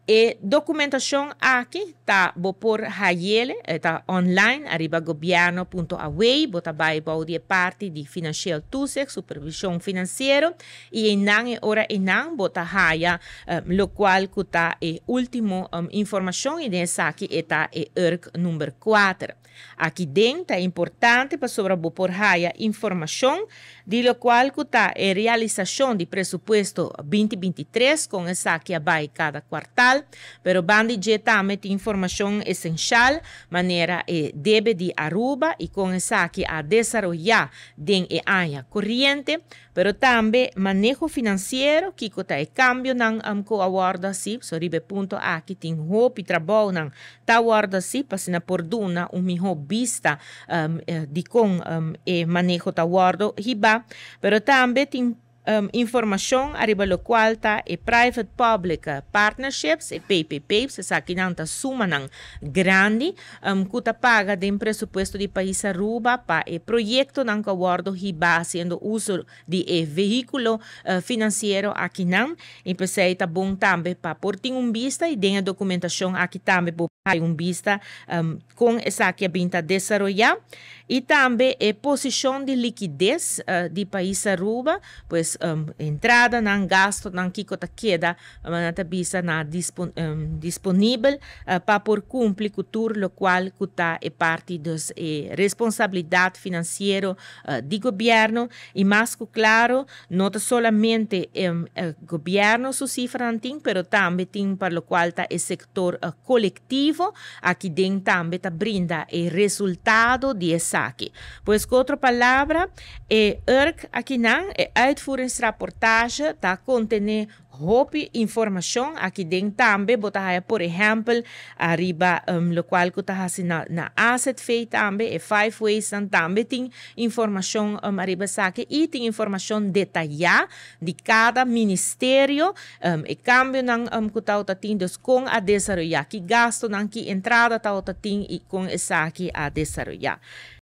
E documentacion aki ta bo por hayele, ta online ariba gobierno.aw, bo ta bay bou di e parti di financieel toezicht, supervision financiero, y einan e ora einan bo ta haya locual cu ta e ultimo informacion y den esaki e ta e URK number 4. Aki den ta importante pasobra bo por haya informacion di locual cu ta e realisacion di presupuesto 2023, con esaki a bay cada kwartaal, pero banda di dje tambe tin informacion esencial manera e debe di Aruba y con esaki a desaroya den e aña coriente, pero tambe maneho financiero, kico ta e cambionan cu a wordo haci. So riba e punto aki tin hopi trabounan ta wordo haci pa asina por duna un miho bista di con e maneho ta wordo hiba, pero tambe tin informacion ariba locual ta e Private Public Partnerships, e PPP, esakinan ta sumanan grandi cu ta paga den presupuesto di pais Aruba pa e proyectonan cu a wordo hiba haciendo uso di e vehiculo financiero akinan. Y p'esey ta bon tambe pa por tin un bista y den e documentacion aki tambe bo hay un bista con esaki a bin ta desaroya. Y tambe e posicion di liquidez di pais Aruba, pues entradanan, gastonan, kico ta keda, nan ta bisa na disponibel pa por cumpli cu tur locual cu ta e parti dus e responsabilidad financiero di gobierno. Y mas cu claro, no ta solamente gobierno su cifranan tin, pero tambe tin pa locual ta e sector colectivo, aki den tambe ta brinda e resultado di esaki. Pues cu otro palabra, e URK akinan, e uitvoeringsrapportage, ta contene hopi informacion. Aki den tambe bo ta haya, por ehempel, ariba locual cu ta haci na AZV tambe, e five ways nan tambe tin informacion ariba esaki y tin informacion detaya di cada ministerio, e cambionan cu ta tin, dus con a desaroya, ki gastonan, ki entrada ta tin y con esaki a desaroya.